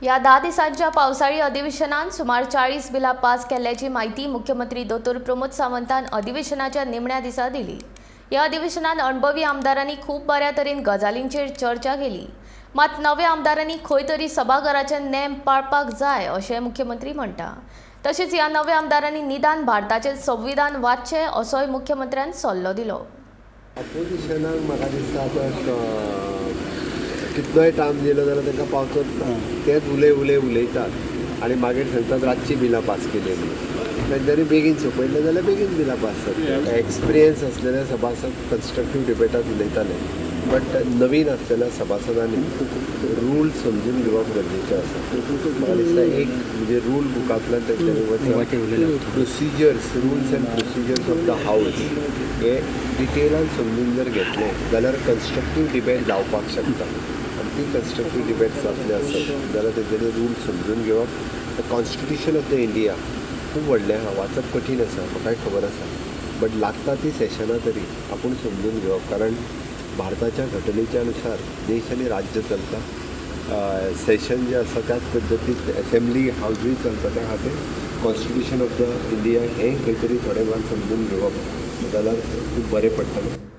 ह्या 10 दिसांच्या पावसाळी अधिवेशनात सुमार 40 बिलां पास केल्ल्याची माहिती मुख्यमंत्री दोतोर प्रमोद सावंतान अधिवेशनाच्या निमण्या दिसा दिली. ह्या अधिवेशनात अणभवी आमदारांनी खूब बऱ्या तरेन गजालींचेर चर्चा केली, मात नव्या आमदारांनी खंय तरी सभाघराचे नेम पाळपाक जाय अशें मुख्यमंत्री म्हणटा. तशेंच ह्या नव्या आमदारांनी निदान भारताचें संविधान वाचचें असोय मुख्यमंत्र्यान सल्लो दिलो. अपोजिशनाक म्हाका दिसता आतां कितलोय टायम दिलो जाल्यार तांकां पावचोच ना. तेच उलय उलय उलयतात आनी मागीर सांगतात रातची बिलां पास केली म्हणून. तेंच्यांनी बेगीन सोंपयलें जाल्यार बेगीन बिलां पास जातलीं. एक्सपिरियन्स आसलेले सभासद कन्स्ट्रक्टीव डिबेटात उलयताले, बट नवीन आसलेल्या सभासदांनी रूल समजून घेवप गरजेचें आसा. म्हाका दिसता एक म्हणजे रूल बुकांतल्यान तेंच्यांनी वचप, procedures, rules and procedures of the house हे डिटेलान समजून जर घेतलें जाल्यार कन्स्ट्रक्टीव डिबेट जावपाक शकता. आनी ती कन्स्ट्रक्टीव डिबेट जातली आसत जाल्यार तेंच्यांनी रूल समजून घेवप. The constitution of the India खूब व्हडलें आहा, वाचप कठीण आसा, म्हाकाय खबर आसा, बट लागता ती सेशनां तरी आपूण समजून घेवप, कारण भारताच्या घटनेच्या नुसार देश आनी राज्य चलता. सेशन जे आसा त्याच पद्दतीन एसेंब्ली हावजूय चलता. त्या खातीर कॉन्स्टिट्युशन ऑफ the India हें खंय तरी थोडे भाग समजून घेवप जाल्यार खूब बरें पडटलें.